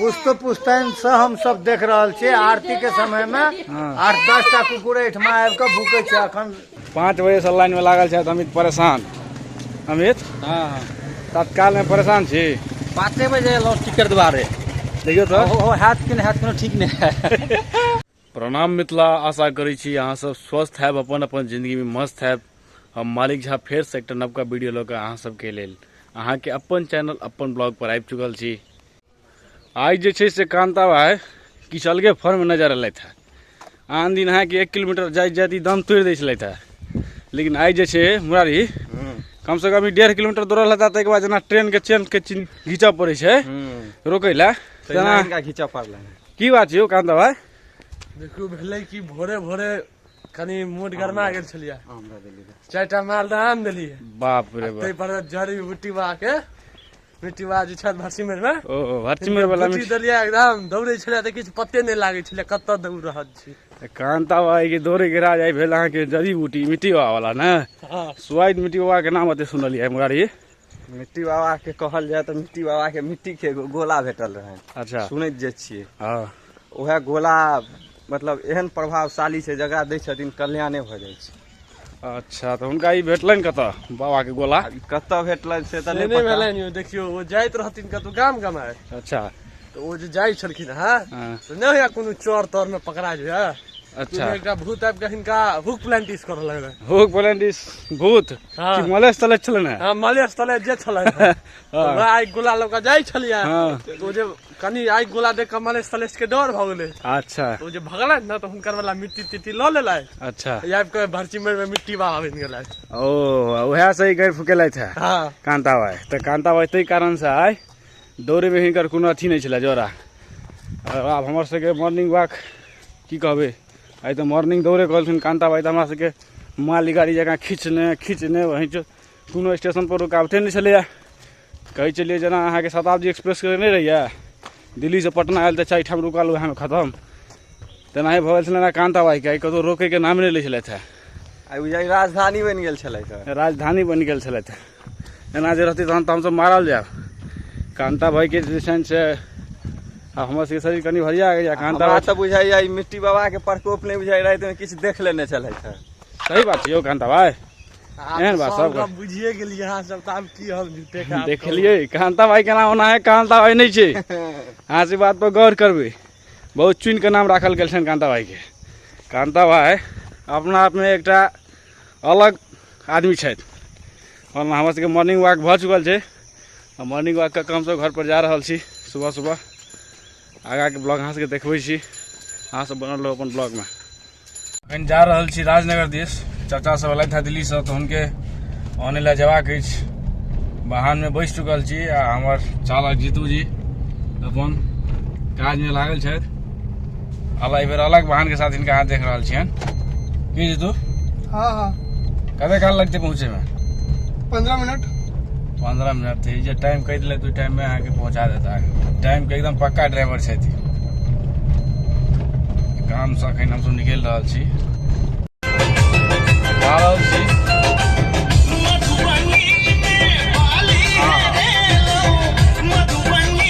पुश्तो पुश्तैन से हम सब देख रहल छियै। आरती के समय में 8-10 टा कुकुर एहिठमा आबि कऽ भूकै छै। अखन 5 बजे से लाइन में लागल छथि अमित परेशान। अमित हाँ। तत्काल में परेशान छी? 5 बजे एलहुँ टिकट दुआरे। देखियौ तऽ। ओ हैत कि नहि हैत कोनो ठीक नहि है। प्रणाम मिथिला, आशा करै छी अहाँ सब स्वस्थ हैब, अपन अपन जिंदगी में मस्त हैब। हम मालिक झा फेर से एकटा नवका वीडियो लऽ कऽ अहाँ सबके लेल अहाँके अपन चैनल अपन ब्लॉग पर आबि चुकल छी। आइ जे छै से कांता भाई किछु अलगे फॉर्म नजर एलथि हँ। आन दिन अहाँके 1 किलोमीटर जाइत जाइत ई दम तोड़ि दै छलथि हँ, लेकिन आइ जे छै मुरारी कम से कम ई 1.5 किलोमीटर दौड़ल हेता, ताहिके बाद जेना ट्रेनके चेनके घीचऽ पड़ै छै रोकै लए, तेना हिनका घीचऽ पड़लनि। की बात छै यौ कांता भाई? देखियौ भेलै कि भोरे भोरे कनि मूड गरमा गेल छलियै, 4टा मालदह आम देलियै। बाप रे बाप। ताहि पर जड़ी बूटी बा के मिट्टी बा जे छल भरसिमर में, ओ भरसिमर वाला मिट्टी देलियै, एकदम दौड़ै छलियै तऽ किछु पते नहि लागै छलै कतऽ दौड़ रहल छी। कांता भाई के दौड़े के राज आइ भेल अहाँके जड़ी बूटी मिट्टी बाबा वाला ने? हाँ। स्वाद मिट्टी बाबा के नाम एते सुनलियै मुरारी। मिट्टी बाबा के कहल जाय तऽ मिट्टी बाबा के मिट्टी के एगो गोला भेटल रहै। अच्छा। सुनैत जे छियै। हाँ। उएह गोला मतलब एहन प्रभावशाली छै जकरा दै छथिन कल्याणे भऽ जाइ छै। अच्छा, तऽ हुनका ई भेटलनि कतऽ बाबा के गोला? आब ई कतऽ भेटलनि से तऽ से नहि नहि पता। भेलनि यौ। देखियौ ओ जाइत रहथिन कतौ गाम गमाय। अच्छा। तऽ ओ जे जाइ छलखिन हँ हाँ। तऽ नहि होइया कोनो चोर तोर में पकड़ा जाइया। अच्छा। एकटा भूत आबि कऽ हिनका हुक प्लांटिस करऽ लगलै। हुक प्लांटिस भूत? हाँ। कि मलेश तलेश छलै ने? हाँ, मलेश तलेश जे छलै। हाँ। वएह आइ गोला लऽ कऽ जाइ छलियै। हाँ। तऽ ओ जे कनि आइ गोला देख कऽ मलेश तलेश के डर भऽ गेलै। अच्छा। तऽ ओ जे भगलनि ने तऽ हुनकर वाला मिट्टी तिट्टी लऽ लेलथि। अच्छा। आबि कऽ भरसिमर में मिट्टी बाबा बनि गेलथि। ओ उएह से ई गैर फुकेलथि है। हाँ। कांता भाई, तऽ कांता भाई ताहि कारण से आइ दौड़े में हिनकर कोनो अथी नहि छलै जोरा। आब हमर सबके मॉर्निंग वॉक की कहबै, आइ तऽ मॉर्निंग दौड़े कहलखिन कांता भाई, तऽ हमरा सबके मालगाड़ी जकाँ खींचने खींचने वहीं कोनो स्टेशन पर रुकावटे नहि छलैए। कहै छलियै जेना अहाँके शताब्दी एक्सप्रेसके नहि रहैए, दिल्लीसँ पटना आयल तऽ 4 ठाम रुकल उएहमे खतम, तेनाही भऽ गेल छलै कांता भाईके। आइ कतहु रोकैके नाम नहि लै छलथि हेँ। आइ बुझाइ राजधानी बनि गेल छलथि हेँ। राजधानी बनि गेल छलथि हेँ। एना जे रहतै तहन तऽ हमसभ मारल जायब। कांता भाईके जे छनि से आब हमर सबके शरीर कनि भरिया गेल। कांता भाई तऽ बुझाइया ई मिट्टी बाबा के प्रकोप नहि बुझाइ रातिमे किछु देख लेने छलथि हेँ। सही बात छै यौ कांता भाई, एहन बात सब बुझिए गेलियै अहाँ सब, तऽ आब की हम झूठे के देखलियै कांता भाई केना ओना है। कांता भाई नहि छै, अहाँ से बात पर गौर करबै, बहुत चुनि के नाम राखल गेल छनि कांता भाई के। कांता भाई अपना आपमे एकटा अलग आदमी छथि। और हमर सबके मॉर्निंग वॉक भऽ चुकल छै, आ मॉर्निंग वॉक कऽ कऽ हमसब घर पर जा रहल छी सुबह सुबह। आगाँके ब्लॉग अहाँ सबके देखबै छी, अहाँ सब बनल रहू अपन ब्लॉगमे। अखन जा रहल छी राजनगर दिस, चाचा सब एलथि हँ दिल्लीसँ तऽ हुनके आनै लए जेबाक अछि। वाहनमे बैस चुकल छी आ हमर चालक जीतू जी अपन काजमे लागल छथि। अलग एहि बेर अलग वाहनके साथ हिनका अहाँ देख रहल छियनि। की जीतू? हाँ हाँ। कते काल लगतै पहुँचैमे? 15 मिनट। 15 मिनट तऽ ई जे टाइम कहि देलथि ओहि टाइममे अहाँके पहुँचा देता। टाइमके एकदम पक्का ड्राइवर छथि। गामसँ अखन हमसब निकलि रहल छी, जा रहल छी।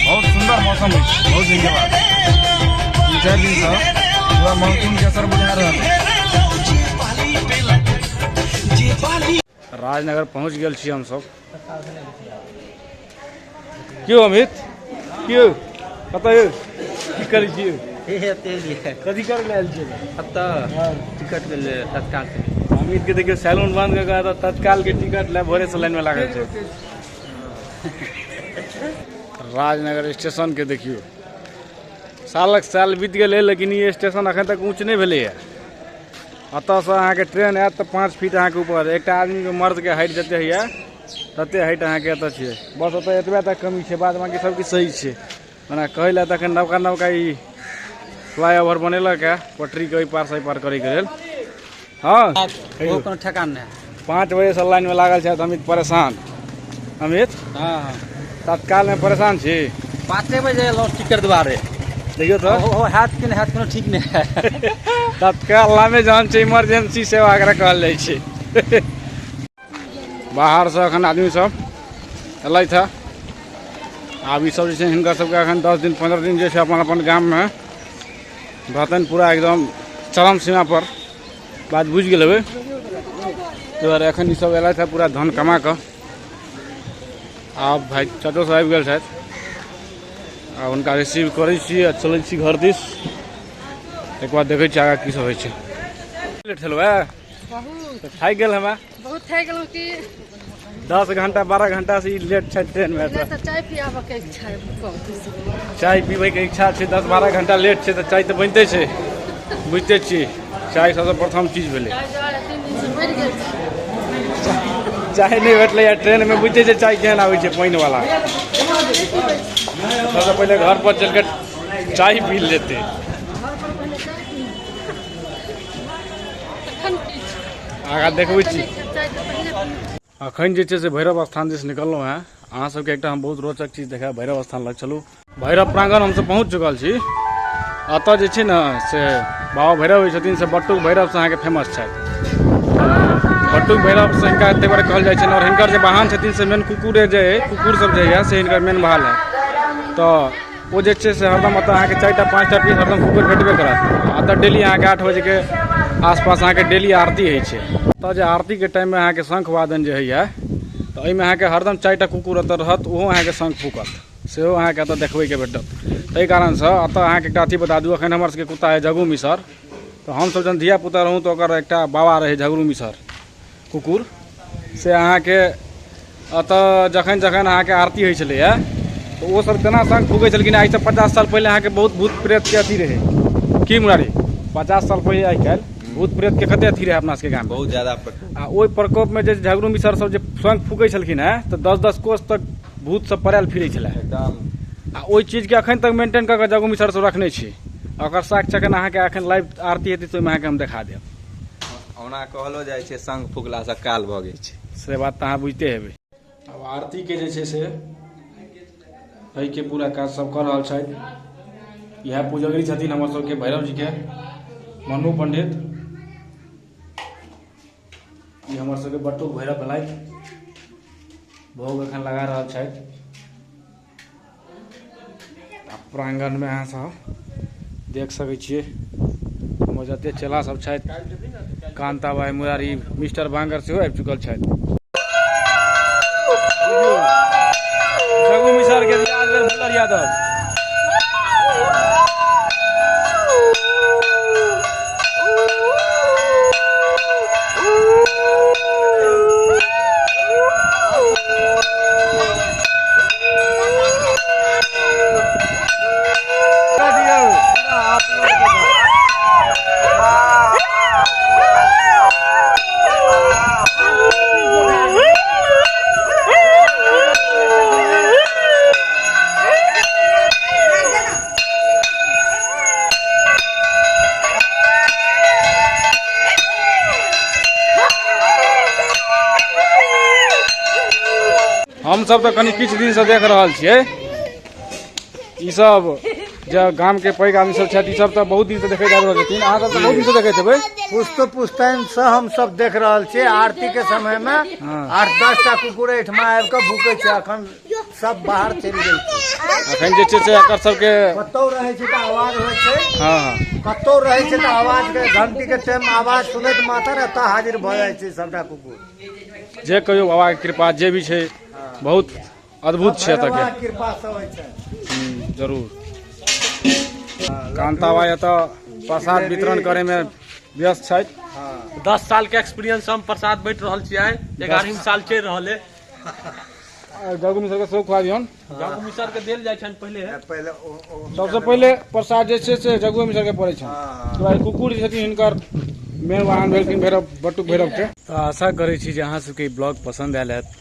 बहुत सुंदर मौसम अछि, बहुत दिन के बाद 3-4 दिनसँ पूरा मानसून के असर बुझा रहल है। राजनगर पहुँच गेल छी हमसब। क्यों अमित, क्यों कतऽ यौ की करै छियै? कथी करै लए आयल छियै? टिकट के लेल तत्काल। अमित के देखियौ सैलून बंद कऽ कऽ तत्काल के टिकट लए भोरे से लाइन में लागल छै। राजनगर स्टेशन के देखियौ, सालक साल बीत गेलै लेकिन ई स्टेशन अखन तक ऊँच नहि भेलैए। एतऽसँ अहाँके ट्रेन आयत तऽ 5 फीट अहाँके ऊपर, एकटा आदमीके मर्दके हाइट जते होइए तते हाइट अहाँके एतऽ छै। बस ओतऽ एतबे तक कमी छै, बाद बाकी सबकिछु सही छै। ओना कहै लए तऽ अखन नवका नवका ई फ्लाई ओवर बनेलक है पटरीके ओहि पारसँ एहि पार करैके लेल। हाँ कोनो ठेकान नहि। 5 बजेसँ लाइनमे लागल छथि अमित परेशान। अमित? हाँ। तत्कालमे परेशान छी? 5 बजे एलहुँ टिकट दुआरे। देखियौ तऽ। ओ हैत कि नहि हैत कोनो ठीक नहि है। तत्कालमे जहन छै इमरजेंसी सेवा एकरा कहल जाइ छै। बाहरसँ अखन आदमी सब एलथि हँ। आब ईसब जे छै हिनकर सबके एखन 10 दिन 15 दिन जे छै अपन अपन गाममे रहतनि पूरा एकदम चरम सीमा पर। बात बुझि गेल हेबै। ताहि दुआरे एखन ईसब एलथि हँ पूरा धन कमा कऽ। आब भाइ चचो सब आबि गेल छथि, आ हुनका रिसीव करै छी आ चलै छी घर दिस। एक बार देखै छी आगाँ की सब होइ छै। लेट छलौ बहुत थाकि गेल हमरा। बहुत थाकि गेलहुँ कि 10 घंटा 12 घंटा से ई लेट छै ट्रेन में। तऽ चाय पियाबऽ के इच्छा है। चाय पीबै के इच्छा छै। 10-12 घंटा लेट छै तऽ चाय तऽ बनिते छै, बुझिते छियै। चाय सबसँ प्रथम चीज भेलै। चाय नहि भेटलै ट्रेन में, बुझिते छै चाय केहन आबै छै पानि वाला। सबसँ पहिले घर पर चलि कऽ चाय पी लेतै। आगाँ देखबै छी। अखन जे छै से भैरव स्थान दिस निकललहुँ हेँ। अहाँ सबके एकटा हम बहुत रोचक चीज देखायब। भैरव स्थान लग चलू। भैरव प्रांगण हमसब पहुँच चुकल छी। एतऽ जे छै ने से बाबा भैरव जे छथिन से बटुक भैरवसँ अहाँके फेमस छथि। बटुक भैरवसँ हिनका एते बार कहल जाइ छनि। और हिनकर जे वाहन छथिन से मेन कुकुरे जे अइ, कुकुर सब जे यऽ से हिनकर मेन वाहन है। तऽ ओ जे छै से हरदम एतऽ अहाँके 4टा 5टा पीस हरदम कुकुर भेटबे करत। एतऽ डेली अहाँके 8 बजेके आसपास अहाँके डेली आरती होइ छै। एतऽ जे आरतीके टाइममे अहाँके शंख वादन जे होइए तऽ एहिमे अहाँके हरदम 4टा कुकुर एतऽ रहत, ओहो अहाँके शंख फूकत, सेहो अहाँके एतऽ देखबैके भेटत। ताहि कारणसँ एतऽ अहाँके एकटा अथी बता दू। एखन हमर सबके कुत्ता अइ जगू मिसर। तऽ हमसब जहन धियापुता रहूँ तऽ ओकर एकटा बाबा रहै झगरू मिसर कुकुर, से अहाँके एतऽ जखन जखन अहाँके आरती होइ छलैए तऽ ओ सब तेना शंख फूकै छलखिन। आइसँ 50 साल पहिले अहाँके बहुत भूत प्रेतके अथी रहै की मुरारी? 50 साल पहिले आइ काल्हि भूत प्रेतके कते अथी रहै अपना सबके गाममे, बहुत ज्यादा प्रकोप। आ ओहि प्रकोपमे जे झगरू मिसर सब जे शंख फूकै छलखिन हेँ तऽ 10-10 कोस तक भूत सब पड़ायल फिरै छलै एकदम। आ ओहि चीजके अखन तक मेंटेन कऽ कऽ जगू मिसर सब रखने छी। ओकर साक्ष्य अखन अहाँके अखन लाइव आरती हेतै तऽ ओहिमे अहाँके हम देखा देब। ओना कहलो जाइ छै शंख फूकलासँ काल भऽ गेल छै, से बात तऽ अहाँ बुझिते हेबै। आब आरतीके जे छै से एहिके पूरा काज सब कऽ रहल छथि। इएह पुजगरी छथिन हमर सबके भैरव जीके मनु पंडित। ई हमर सबके बटुक भैरव भेलथि, भोग एखन लगा रहल छथि। आ प्रांगणमे अहाँ सब देख सकै छियै हमर जते चेला सब छथि, कांता भाई मुरारी मिस्टर बांगर सेहो आबि चुकल छथि। जगू मिसर के रियाज भेल भुल्लर यादव। हम सब तऽ कनि किछु दिनसँ देख रहल छियै ई सब जे गाम के पैघ आदमी सब छथि, ई सब तऽ बहुत दिन से देखैत आबि रहल छथिन। अहाँ सब तऽ बहुत दिन से देखैत हेबै। पुश्तो पुश्तैन से हम सब देख रहल छियै। आरती के समय में 8-10 टा कुकुर एहिठमा आबि कऽ भूकै छै। अखन सब बाहर चलि गेल छै। अखन जे छै से एकर सबके कतौ रहै छै तऽ आवाज होइ छै। हँ, कतौ रहै छै तऽ आवाज के घंटी के टाइम आवाज सुनैत मात्र एतऽ हाजिर भऽ जाइ छै सबटा कुकुर। जे कहियो बाबा के कृपा जे भी छै बहुत अद्भुत छै एतऽ के। कृपा से होइ छै। जरूर। कांता भाई एतऽ प्रसाद वितरण करे में व्यस्त छथि। 10 साल के एक्सपीरियंस हम प्रसाद बांटि रहल छी, आइ 11 साल चलि रहल है। जगू मिसर के सेहो खुआ दियौन। जगू मिसर के देल जाइ छनि पहिले। पहिले सबसे पहिले प्रसाद जे छै से जगुए मिसर के पड़ै छनि। कुकुर जे छथिन हिनकर मेन वाहन भेलखिन भैरव, बटुक भैरव के। तऽ आशा करै छी जे अहाँ सबके ई ब्लॉग पसन्द आयल हैत।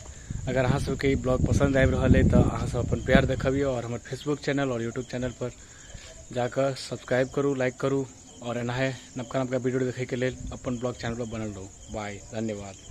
अगर अहाँ सबके ई ब्लॉग पसन्द आबि रहल अइ तऽ अहाँ सब अपन प्यार देखबियौ और हमर फेसबुक चैनल और यूट्यूब चैनल पर जाकऽ सब्सक्राइब करू, लाइक करू और एनाहे नवका नवका वीडियो देखैके लेल अपन ब्लॉग चैनल पर बनल रहू। बाय, धन्यवाद।